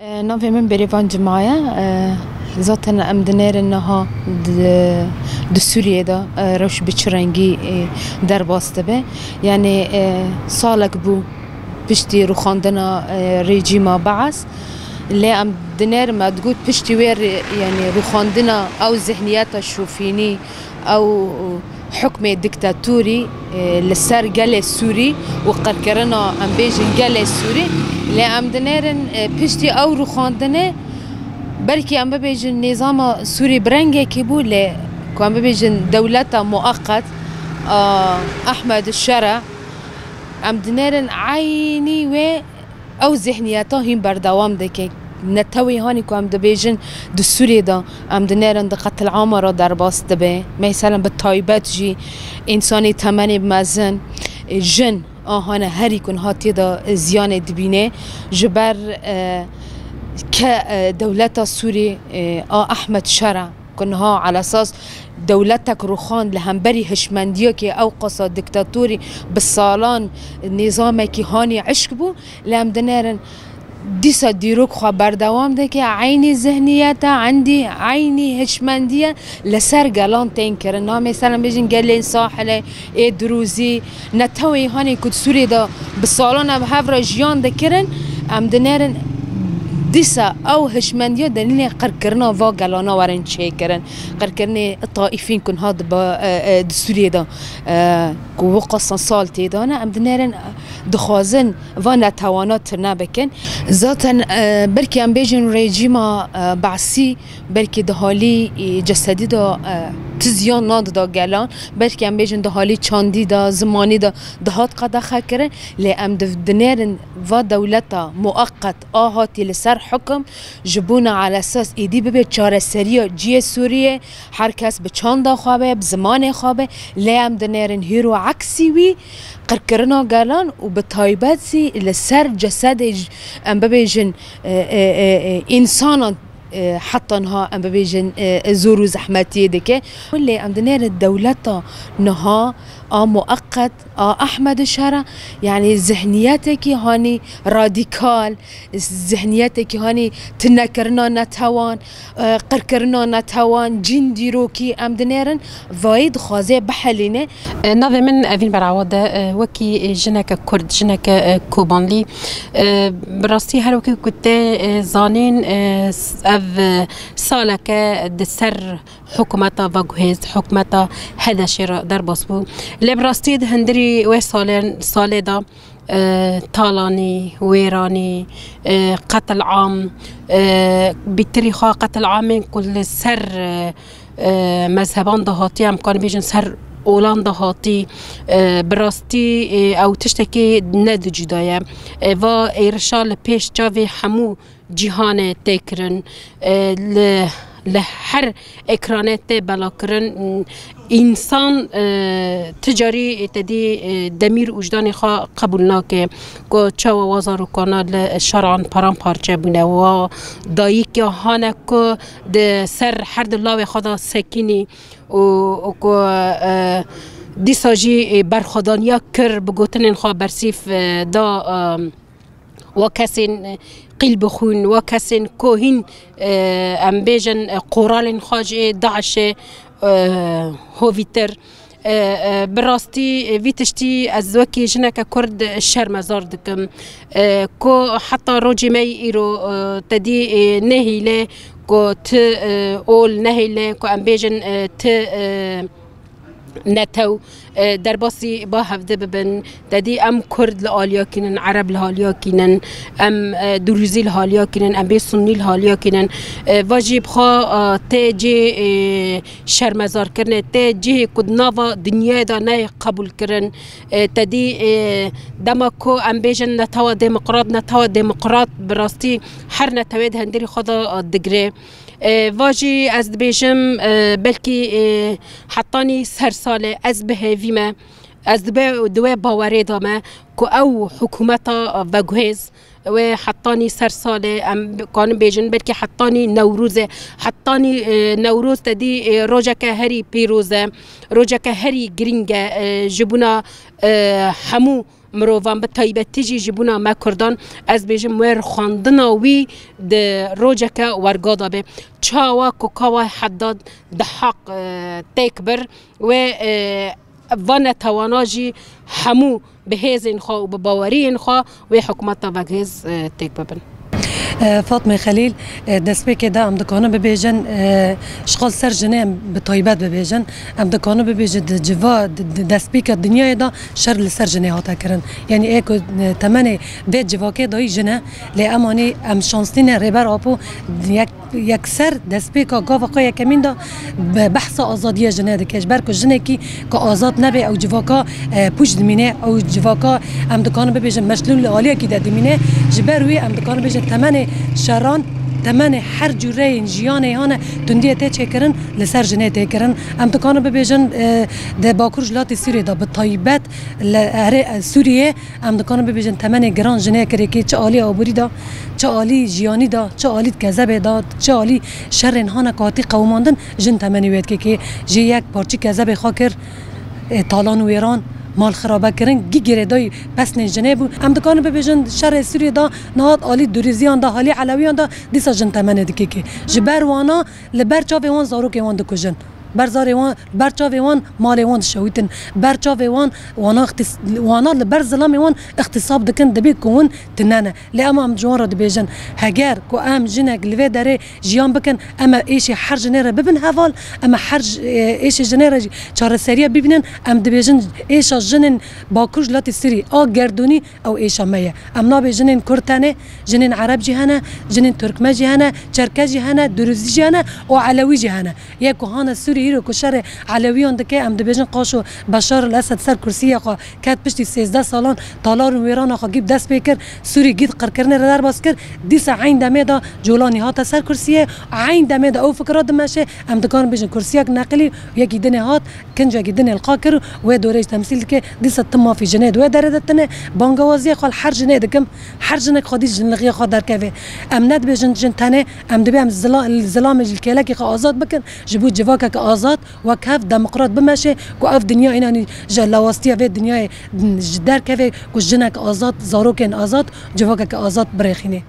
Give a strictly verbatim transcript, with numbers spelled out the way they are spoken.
E, navê min Bêrêvan Cima ye. E, zaten em dinêrin niha di, di Sûriyê de, e, rewş bi çi rengî, e, derbas dibe. Yanî, e, salek bû piştî rûxandina, e, rejîma Baas. Lê em dinêrin me digot piştî wê re-, yanî rûxandina ew zihniyeta şofînî, ew hukmê diktatorî, e, li ser gelê Sûrî û qirkirina, em bêjin, gelê Sûrî. Lê em dinêrin, e, piştî ew rûxandinê, belkî em bibêjin nîzama Sûrî bi rengekî bû, lê ku em bibêjin dewleta mueqet a Ehmed Şera, em dinêrin eynî wê ew zihniyeta hîn berdewam dike. Netewê hanî ku em dibêjin di Sûriyê de, em dinêrin di qetilama re derbas dibe. Mesela bi taybet jî însanê temenê mezin, e, jin, a hane herî ku niha tê de, e, ziyanê dibîne. Ji ber, e, ke, e, dewleta Sûrî, e, a Ehmed Şera, ku niha alesas dewletek rûxand li hemberî hişmendiyekê ew qasa diktatorî bi salan nîzamekî hanî eşk bû, lê em dinêrin dîsa dîrok xwe berdewam dike, eynî zihniyete, endî eynî hişmendiye li ser gelan tên kirin. Na mesela bêjin gelên Sahilê, ê Dirûzî, netewê hanê ku di Sûriyê de bi salan ev hev re jiyan dikirin, em dinêrin dîsa ew hişmendiya delîlê qirkirina va gelana werin çêkirin. Qirkirinê taîfîn ku niha di ba-, e, e, di Sûriyê de, e, ku wiqasan sal tê de ne, em dinêrin, e, dixwazin va netewana tune bikin. Zaten, e, belkî em bêjin rejîma, e, Baasî belkî di halî, e, cesedî de, e, ti ziyan nadida gelan. Belkî em bêjin di halî çandî de, zimanî de dihat qedexe kirin. Lê em div-, dinêrin va dewleta mueqet a hatî li ser hukum ji bona alesas êdî bibe çareseriya cihê Sûriyê, her kes bi çanda xwe be, bi zimanê xwe be, lê em dinêrin hîro eksî wî qirkirina gelan û bi taybet jî li ser cesedê j-, em bibêjin, e, e, e, e, însanan, e, heta niha em bibêjin, e, e, zor û zehmetiyê dike. Lê em dinêrin dewleta niha a mueqet a Ehmed Şera, yanî zihniyetekî hanî radîkal, zihniyetekî hanî tunekirina netewan, e, qirkirina netewan, cîn dîrokî em dinêrin, vayî dixwaze bihelîne. E, navê min Evîn Berawa de, e, wekî jineke Kurd, jineke, e, Kobanlî, e, bi rastî her wekî ku tê, e, zanîn, e, s-, ev, e, saleke di ser hikûmeta veguhêz, hikûmeta HDŞ'ê re derbas bû. Lê bi rastî di hundirî wê salên, salê de, e, talanî, wêranî, e, qetilam, e, bîtirî xwe qetilamên ku li ser, e, e, mezheban de hatî, em kanî bêjin ser olan de hatî, e, bi rastî, e, ew tiştekî ne du cuda ye. E, va êrişa li pêş çavê hemû cîhanê tê kirin, e, li, li her ekranê tê belakirin. Însan, e, ti carî te dî, e, demîr û wijdanê xwe qebûl nake ku çawa wa zarokana li şeran paramparçe bûne, wa dayik ya hane ku di ser her du lawê xwe de sekînî û, û ku, e, dîsa jî, e, berxwedaniya kir bi gotinên xwe bersîv, e, da, e, wa kesên, e, qîl bi xwîn, wa kesên ku hîn, e, em bêjin, e, qoralên xwe ji DAIŞ'ê, e, hovîtir. E, e, bi rastî, e, vî tiştî ez wekî jineke Kurd şermezar dikim. E, ku heta rojê me yî îro, e, te dî, e, nehîle, ku ti, e, ol nehîle, ku em bêjin, e, ti, e, netew, e, derbasî ba hevdi bibin. Te dî em Kurd li aliyakî nin, Ereb li haliyakî nin, em, e, Durûzî li haliyakî nin, em bê Sunnî li haliyakî nin. E, va jî bi xwe, e, tê cê, e, şermezarkirinê, tê cihê ku di nava dinyayê de neyê qebûlkirin. E, te dî, e, dema ku em bêjin netewa demokrat, netewa demokrat bi rastî her netewê di hundirî xwe de, e, digire. E, va jî ez dibêjim, e, belkî, e, hetanî ser salê ez bi hêvî me, ez dibe, di wê bawerê de me ku ew hikûmeta veguhêz wê hetanî ser salê, em kanin bêjin belkî hetanî Newrozê, hetanî, e, Newroz te dî, e, rojeke herî pîroz e, rojeke herî girîng e, e, ji bona, e, hemû mirovan, bi taybetî jî ji bona me Kurdan, ez bêjim, wer xwendina wî di rojeke werga de be. Çawa ku Kaway Heddad di heq, e, têk bir, wê, e, va netewana jî hemû bi hêzên xwe û bi baweriyên xwe wê hikûmeta vegihêz, e, têk bibin. E, Fatmê Xelîl, e, destpêkê de em dikarin bibêjin, e, ji xwe li ser jinê em bi taybet bibêjin, em dikarin bibêjin di civa, di, di destpêka dinyayê de şer li ser jinê hate kirin. Yanî ê ku, e, temenê vê civakê dayî jin e, lê em anî em şanslî ne, Rêber Apo yek yekser destpêka gava xwe yekemîn de be-, behsa azadiya jinê dike. Ji ber ku jinekî ku azad nebe, ew civaka, e, pûç dimîne, ew civaka, em dikarin bibêjin, meşlûl li aliyekî de dimîne. Ji ber wî em dikarin bibêjin temenê şeran, temenê her cûreyên jiyanê hane tundiyê tê çêkirin, li ser jinê tê kirin. Em dikarin bibêjin, e, di Bakur Jilatê Sûriyê de bi taybet li herê, e, Sûriyê, em dikarin bibêjin temenê giran jinê kirê kê, çi alî aborî de, çi alî jiyanî de, çi alî kezebê de, çi alî şerên hane katî qewimandin, jin temenê wê dike kê, jê yek parçî kezebê xwe kir, e, talan û wêran, mal xirabe kirin, gî girêdayî pesnên jinê bû. Em dikarin bibêjin şerê Sûriyê de nehat alî Durîziyan de, halî Elewiyan de, dîsa jin temenê dike kê. Ji ber wana, li ber çavê wan zarokê wan dikujin. Ber zarê wan, ber çavê wan malê wan dişewîtin. Ber çavê wan wana ixtis-, wana li ber zilamê wan îxtisab dikin, dibê ku hûn tune ne. Lê ema em ji wan re dibêjin, heger ku em jinek li vê derê jiyan bikin, em ê êşê her jinê re bibin heval, em ê her j-, e, êşê jinê re jî çareseriya bibînin, em dibêjin êşa jinên Bakur Jilatê Sûrî a gerdûnî ew êşa me ye. Em nabê jinên Kurd tenê, jinên Ereb jî hene, jinên Turkmen jî hene, Çerkez jî hene, Duruzî jî hene û Elewî jî hene. Yê ku hane Sûrî îro ku şerê Elewiyan dike, em dibêjin qaşo Beşar el Esed ser kursiyê xwe ket piştî sêzdeh salan talar û wêrana xwe gî bi dest pê kir, Sûrî gî di qirkirinê re derbas kir, dîsa eyn demê de Colanî hate ser kursiyê, eyn demê de ew fikra dimeşe, em dikarin bêjin kursiyek neqilî û yekî dinê hat, kincekî dinê li qe kir û wê dorê jî temsîl dike, dîsa ti mafî jinê di wê derê de tune, bangewaziya xwe li her jinê dikim, her jinek xwedî jinlixiya xwe derkeve. Em nedibêjin jin tenê, em dibê em zila-, zilamê ji li kêlekê xwe azad bikin, ji bo civakeke azad, wek hev demokrat bimeşe, ku ev dinya înanî ji lawastiya vê dinyayê ji derkeve, ku jinek azad, zarokên azad, civakeke azad birêxîne.